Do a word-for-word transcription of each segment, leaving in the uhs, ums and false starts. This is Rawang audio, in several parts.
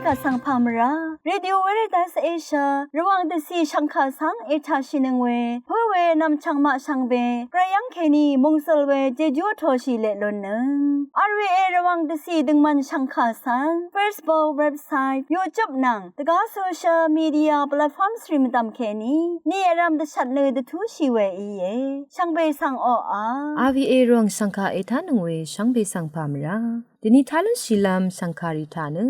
Vsvng pà mvrá Radio Veritas Asia Rvwàng dvcì shv̀ngkà svng ètàshìnøng we pǿ we nv̀mchv̀ng maq shvngbe gvray yv́ng kèní mòngsøl we jejú vtōshì leq lúnnøng. R V A Rvwàng dvcì døngmvn shv̀ngkà svng Facebook, website, YouTube nvng dvgá social media platforms rì mvdv̀m kèní ni vrv̄m dvshvt nø dvtúshì we íe. Shvngbe svng oqà. R V A Rvwàng shv̀ngkà ètánøng we shvngbe svng pà mvrá. Dèní tá lúnshìlv́m shv̀ngkàrì taq nø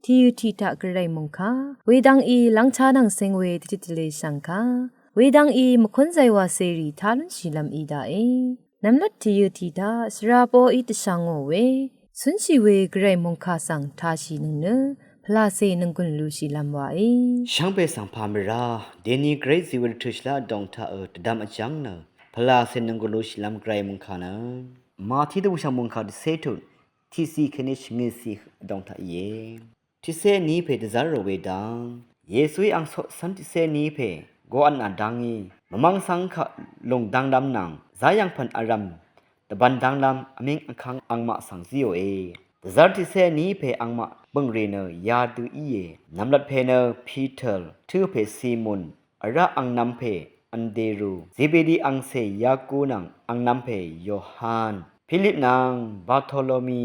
tìyø̀ tiq taq gvray mòngkà wedvng í lv́ngchá nvng seng we dvtit dvlē shv̀ngkà wedvng í mvkúnzay wàcèrì tá lúnshìlv́m í daqe. Nv̀mlat tìyø̀ tiq taq svra poqí dvshà ngò we cúnshì we gvray mòngkà svng tāshìnøng nø pvlàcè nònggùn lushìlv́m wàe. Shvngbe svng pà mvrá. Dèní gvray zì we dvtø̄shìlá vdòng taq ø dvdvm vjv́ng nø pvlàcè nònggùn lushìlv́m gvray mòngkà nø Mati dvbùshv̀ng mòngkà dvcé tut tiqciq kèní shvngøtciq vdòng taq íe. Tiqcé ní pè dvzv́r rò we dv́ng Yesuí ang coqcv́n tiqcé ní pè goqv̄n vdv́ngí mvmv́ng svng kaq lùng dv́nglv́m nvng záyv̀ng pv̀n vrv̀m dvbvn dv́nglv́m vmíng vkv́ng angmaq svng zíòe. Dvzv́r tiqcé ní pè angmaq bø̀ngrì nø yadø íe. Nv̀mlat pè nø Piter, tø̄ pè Simon, vrá angnv̄m pè Anderu, Zebedi angcè Yaku nvng angnv̄m pè Yohan, Pilip nvng Bartolomi,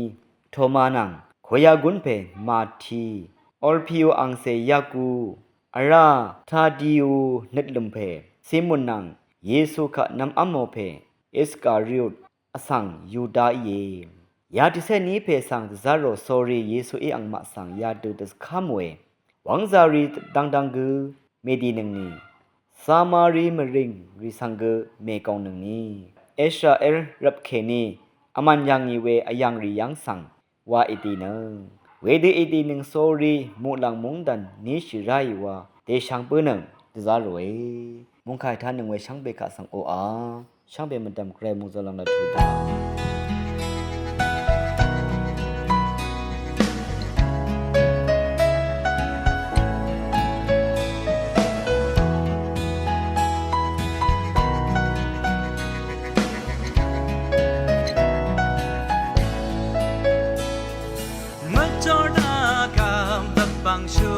Toma nvng koyagún pè Mati, Olpiu angcè Yaku, vrá Tadiu nøtlø̀m pè Simon nvng Yesu kaq nv̄mv́mò pè Iskariot vsvng Yuda íe. Ya tiqcé ní pè svng dvzv́r rò sórí Yesuí angmaq svng yadø dvzvkv́m we wv́ngzà rì dvdvng gø mèdìnøngni, Samari mvrìng rì svng gø mègòngnøngni, Israel rvp kèní vmàn yà ngì we vyv̀ng rì yv́ng svng wa èdìnøng. Wedø èdìnøng sórí muqlàng mungdàn níshì ráì wa dèshvng bǿnøng dvzv́r ròe. Mungkà ètánøng we shvngbe kaq svng oqà. Shvngbe mvdv̀m gvray mòngzø̀l lv́m lvtú dá. Mvjor dvgvp dvbvngshú,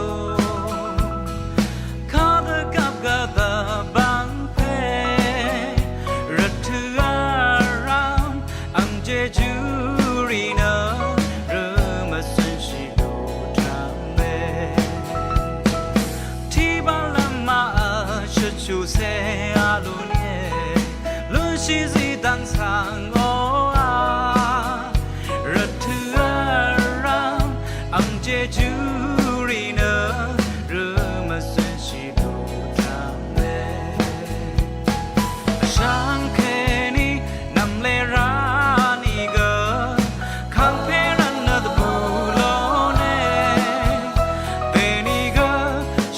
kadvgvp gvdvbvng pè, rvtø̄ vrvm ang jejú rì nø, rø mvcø̄nshì lú tv̄me. Tiqbaq lv́m màvl shvchuqcé vlú nìe, lúnshì zí dv́ng svng oqà. Rvtø̄ vrvm ang jejú rì nø, rø mvcø̄nshì lú tv̄me. Vshvng kèní nv̀mlé rá nìgø, kangpè rvtnø dvbù lóne. Dènìgø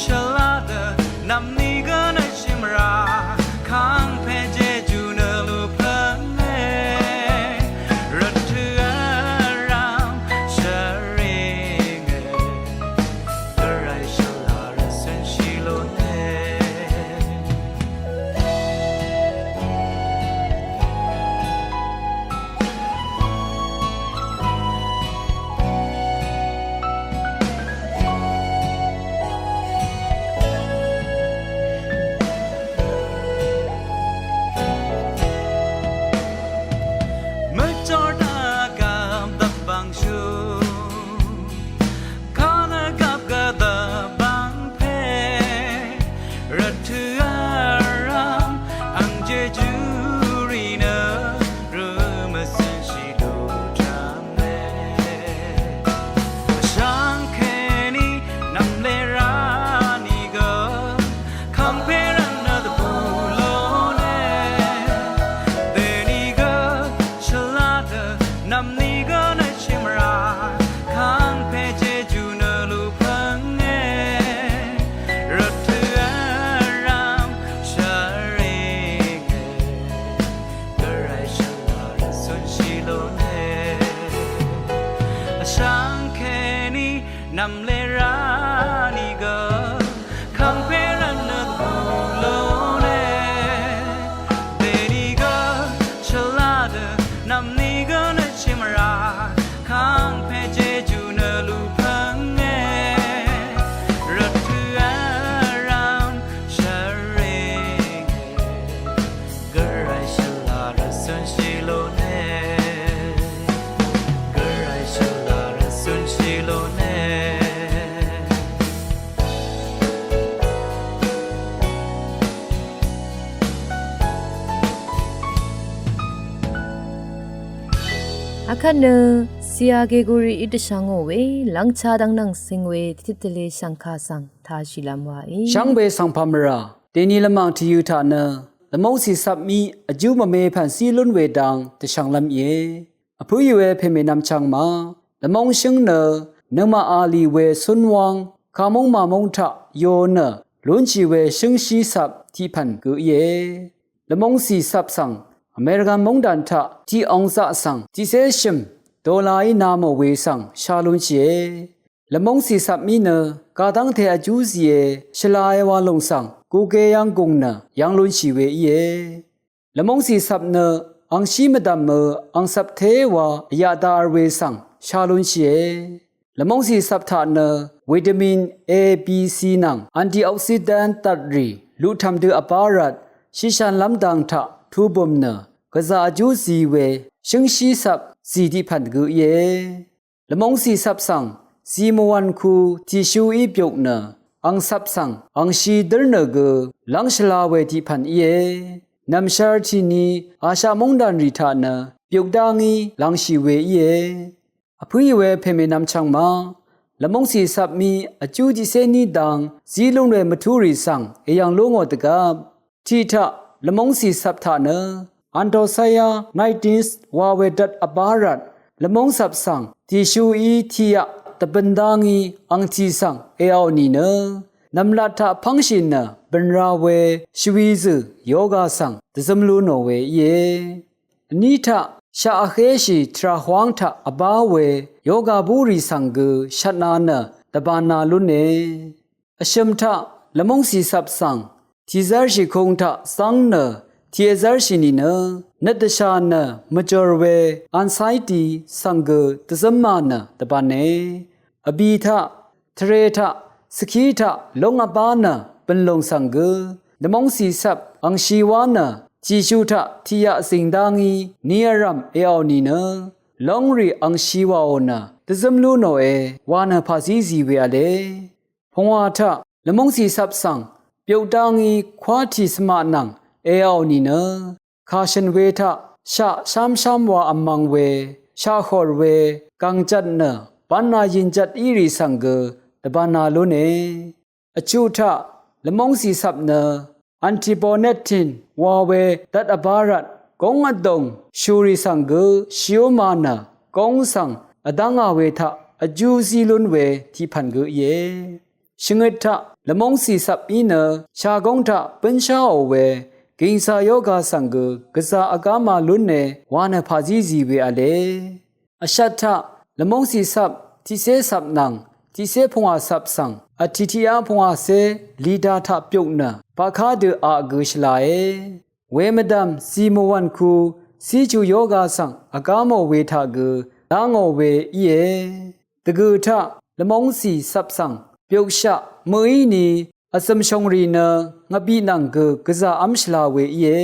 shvlá dø nv̀mnìgø nø shìmvrà, kangpè jejú nø lú pv̄nge. Rvtø̄ vrvm shvring e, gvray shvlá rvcø̄nshì lóne. Mvjor dvgvp dvbvngshú, kadvgvp gvdvbvng pè, rvtø̄ vrvm ang jejú rì nø, rø mvcø̄nshì lú tv̄me. Vshvng kèní nv̀mlé rá nìgø, kangpè rvtnø dvbù lóne. Dènìgø shvlá dø nv̀mnìgø nø shìmvrà, kangpè jejú nø lú pv̄nge. Rvtø̄ vrvm shvring e, gvray shvlá rvcø̄nshì lóne. Vshvng kèní nv̀mlé rá nìgø, kangpè rvtnø dvbù lóne. Dènìgø shvlá dø nv̀mnìgø nø shìmvrà, kangpè jejú nø lú pv̄nge. Vkvt nø Siya Geguri í dvshvngò we lv́ngchá dv́ng nvng sing we dvtit dvle shv̀ngkà svng tāshìlv́m waí. Shvngbe svng pàmvrà dèni lvmàng tvyø̄ taq nø lvmóng cìcvp mí vjú mvme pv̀n zí lún we dang dvshvnglv́m íe. Vpǿì we pèmènvm chvngma lvmóng shǿng nø nøngmaq a lì we cúnwáng kàmúng màmúng taq yo nø lúnshì we shǿngshí cvp tiq pv̀n gø íe. Lvmóng cìcvp svng Amerikan móngdàn taq tiq ong zaq svng tiqcé shø̀m dolaí na mò we svng shá lúnshìe. Lvmóng cìcvp mí nø kadv́ngte vjú zìe shvlae wa lòng svng gugeyv́ng gùng nø yv́ng lúnshì we íe. Lvmóng cìcvp nø angshí mvdv̀mø angcvp téwa vyaq daq vl we svng shá lúnshìe. Lvmóng cìcvp taq nø vitamin A, B, C nvng antioxidant dvtrì luqtv̀m dø vbá rvt shìshànlv́m dang taq tubø̀m nø gvzà vjú zi we shǿngshí cvp zì tiq pv̀n gø íe. Lvmóng cìcvp svng zi mvwv̀nku tìshuí byuk nø angcvp svng angshi dǿr nø gø lv́ng shvla we tiq pv̀n íe. Nv̀mshvr tìni Asha móngdàn rì taq nø byuk dá ngí lv̄ngshì we íe. Vpǿì we pèmènvm chvngma lvmóng cìcvp mí vjú tiqcé ní dang zí lún we mvtúrì svng èyv̀ng lú ngò dvgvp tiq taq lvmóng cìcvp taq nø Anthocyanin wa we dvt vbá rvt lvmóng cvp svng tìshuí tiqyaq dvbøn dá ngí angtì svng èaò nìnø nv̀mlat taq pv́ngshì nø bø̀nra we shvwi zø̀ yoga svng dvzǿm lú nò we íe. Vní taq shaq vhéshì tvrà hwáng taq vbá we yoga búrì svng gø shvtna nø dvbana lúne. Vshø̀m taq lvmóng cìcvp svng tìzv́rshì kung taq zv́ng nø tìvzv́rshì nìnø nøt dvshà nø mvjòr we anxiety svng gø dvzǿma nø dvbane. Vbì taq tvre taq svkí taq lóng vbá nø bø̀nlùng svng gø lvmóng cìcvp angshi wá nø tìshu taq tiqyaq zìng dá ngí ni vrv̀m èaò nìnø lóngrì angshi wàò nø dvzǿm lú nòe wa nø pàzí zì we v̄le. Pungwà taq lvmóng cìcvp svng byuk dá ngí kwátì svmaq nvng èaò nìnø kàshø̀n we taq shaq shámshám wa vmvng we shaqhòr we gàngjvt nø bv́na yìnjvt írì svng gø dvbana lúne. Vchuq taq lvmóng cìcvp nø antiponetin wa we dvt vbá rvt góng vdòng shùrì svng gø shìúma nø góng svng vdv́ngà we taq vjú zí lún we tiq pv̀n gø íe. Shvngøt taq lvmóng cìcvp í nø shagóng taq bǿnsháò we gìngsa yoga svng gø gvzà vgáma lúne wa nø pàzí zì we v̄le. Vshvt taq lvmóng cìcvp tiqcé cvp nvng tiqcé pungwà cvp svng vtì tiqyá pungwàcé lìda taq byuk nø baqká dø aq gø shvlae. Wemvdv̀m zì mvwv̀nku cíchu yoga svng vgámò we taq gø dá ngò we íe. Dvgø̀ taq lvmóng cìcvp svng byukshaq mø̀íni vzø̀m shòngrì nø ngvbiq nvng gø gvzà v́m shvla we íe.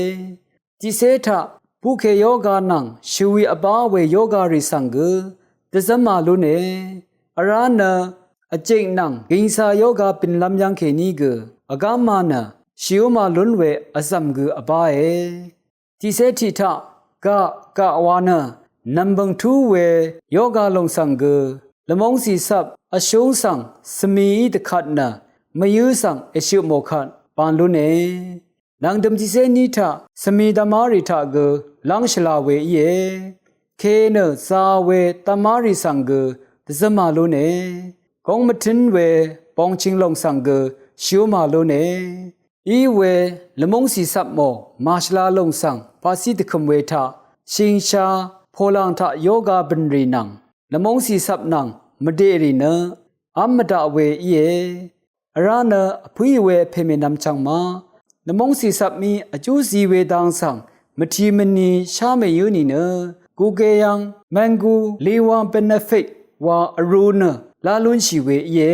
Tiqcé taq buqke yoga nvng shvwi vbá we yogarì svng gø dvzv́ma lúne. Vrá nø vjik nvng gìngsa yoga bø̀nlv́m yv́ng kèní gø vgáma nø shìúma lún we vzv̀m gø vbáe. Tiqcé tiq taq gaq gaq wa nø nv̀mbø̀ng tú we yoga lòng svng gø lvmóng cìcvp vshúng svng svmií dvkvt nø mvyǿ svng èshøpmò kvt ban lúne. Nv̀ngdø̀m tiqcé ní taq svmi dvmárì taq gø lv́ng shvla we íe. Ke nø za we dvmárì svng gø dvzǿma lúne. Góng mvtǿn we bongching lòng svng gø shìúma lúne. Í we lvmóng cìcvp mò màshvla lòng svng paqcí dvkø̀m we taq shìngsha polàng taq yoga bø̀nrì nvng lvmóng cìcvp nvng mvdeqrì nø v́m mvdaq we íe. Vrá nø vpǿì we pèmènvm chv̀ngma lvmóng cìcvp mí vjú zi we dang svng mvtì mvni shá mèyǿ nìnø gugeyv́ng mvngu liwang benefit wa vrū nø lá lúnshì we íe.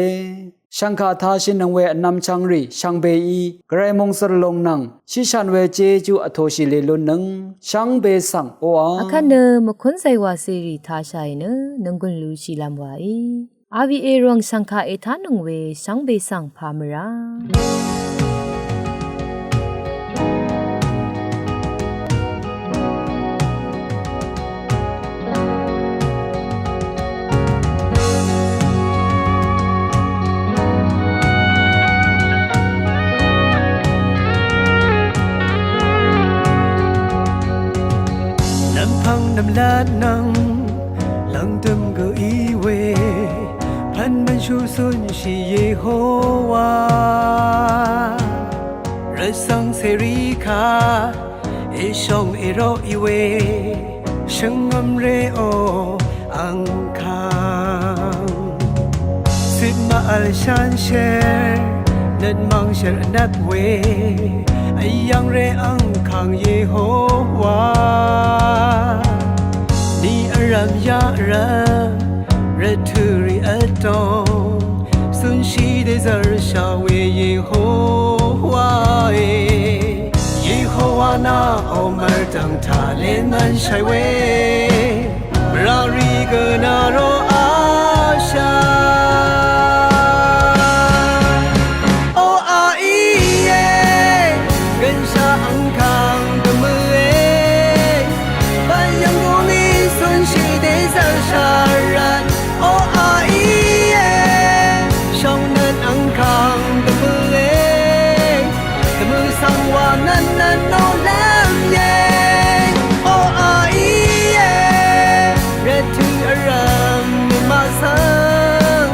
Shv̀ngkà tāshìnøng we vnvm chvngrì shvngbeí gvray mòngzø̀r lòng nvng shíshàn we jejú vtōshì lèlunnøng shvngbe svng oqà. Vkvt nø mvkúnzay wàcèrì tāshàì nø nònggùn lushìlv́m wàí. R V A Rvwàng shv̀ngkà ètánøng we shvngbe svng pà mvrá. Nvt nvng lv̀ngdø̀m gø í we pv̀n mv̀nshú cúnshì Yehowa. Rvcv̀ng cèrì kà èshòng èroq í we shvngø̀mré o ang kang. Cip mvvl shànshér nøt mv̀ngshvr vnvp we vyv̀ngré ang kang Yehowa. Ni vrv̀m yaq vrv̀m rvtø̀ rì vdòng cúnshì dèzv̀rshà we Yehowa e. Yehowa nà o mvrdv̀ng taq lè mv̀nshàì we. Mvrà rì gø nà ro ashà. O a í e, gønshà ang kang dvmø̀ e. Bv̀n yv̀ng gùngí cúnshì dèzv̀rshà rvt. O a í e, shòng nøt ang kang dvmø̀ e. Dvmø̀ svng wa nvn nvn nò lv́m yeng. O a í e, rvtø̀ vrv̀m mvmà svng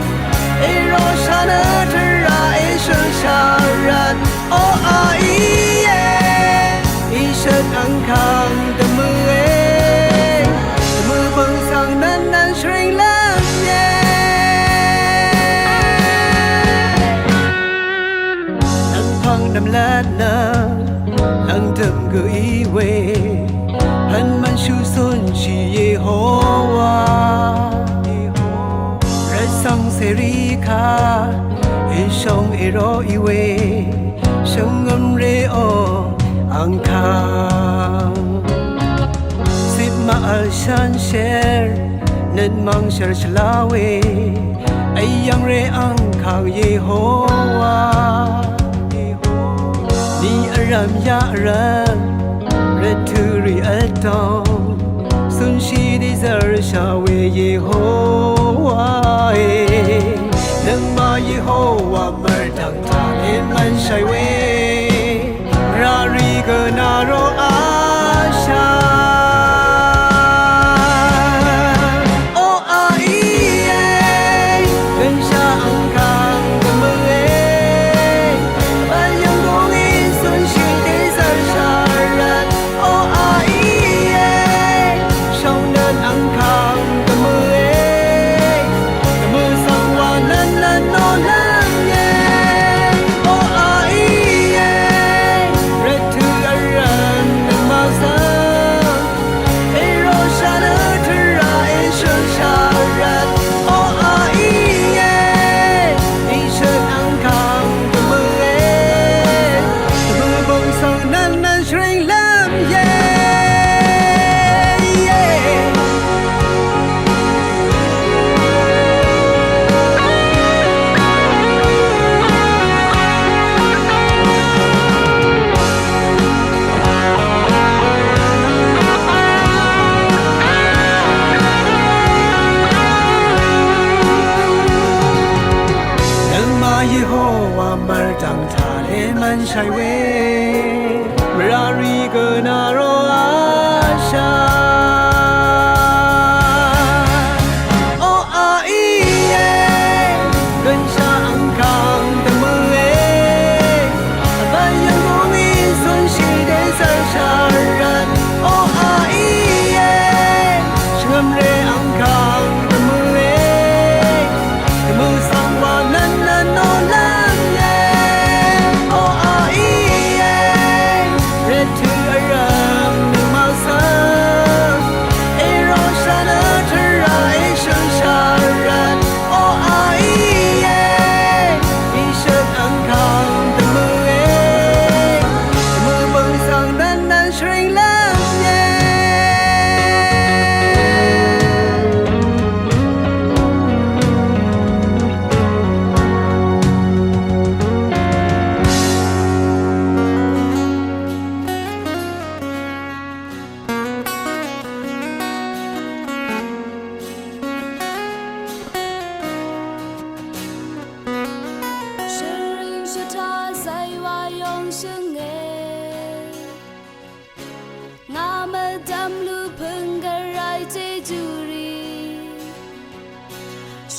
èroshà nø tvrà èshø̀lshà rvt. O a í e, ìshøt ang kang dvmø̀ e. Dvmø̀ bø̀ng svng nvn nvn shvring lv́m yeng. Nv̀mpv̀ng nv̀mlat nø lv̀ngdø̀m gø í we pv̀n mv̀nshú cúnshì Yehowa. Rvcv̀ng cèrì kà èshòng èroq í we shvngø̀mré o ang kang. Cip mvvl shànshér nøt mv̀ngshvr shvlá we vyv̀ngré ang kang Yehowa. Ni vrv̀m yaq vrv̀m rvtø̀ rì vdòng cúnshì dèzv̀rshà we Yehowa e. Nøngmaq Yehowa mvrdv̀ng taq lè mv̀nshàì we. Mvrà rì gø nà ro ashà. O a í e, gønshà ang kang dvmø̀ e. Bv̀n yv̀ng gùngí cúnshì dèzv̀rshà rvt. O a í e, shòng nøt ang kang dvmø̀ e. Dvmø̀ svng wa nvn nvn nò lv́m yeng. O a í e, rvtø̀ vrv̀m nøngmaq svng èroshà nø tvrà èshø̀lshà rvt. O a í e, ìshøt ang kang dvmø̀ e. Dvmø̀ bø̀ng svng nvn nvn shvring lv́m yeng. Nøngmaq Yehowa mvrdv̀ng taq lè mv̀nshàì we. Mvrà rì gø nà ro ashà. O a í e, gønshà ang kang dvmø̀ e. Bv̀n yv̀ng gùngí cúnshì dèzv̀rshà rvt. O a í e, shvngø̀mré ang kang dvmø̀ e. Dvmø̀ svng wa nvn nvn nò lv́m yeng. O a í e, rvtø̀ vrv̀m nøngmaq svng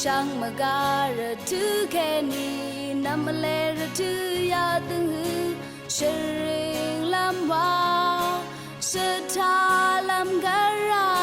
Shvngmvga rvtø̄ kèní nvmvle rvtø̄ yadøng hø shvring lv́m wa shvta lv́m gvra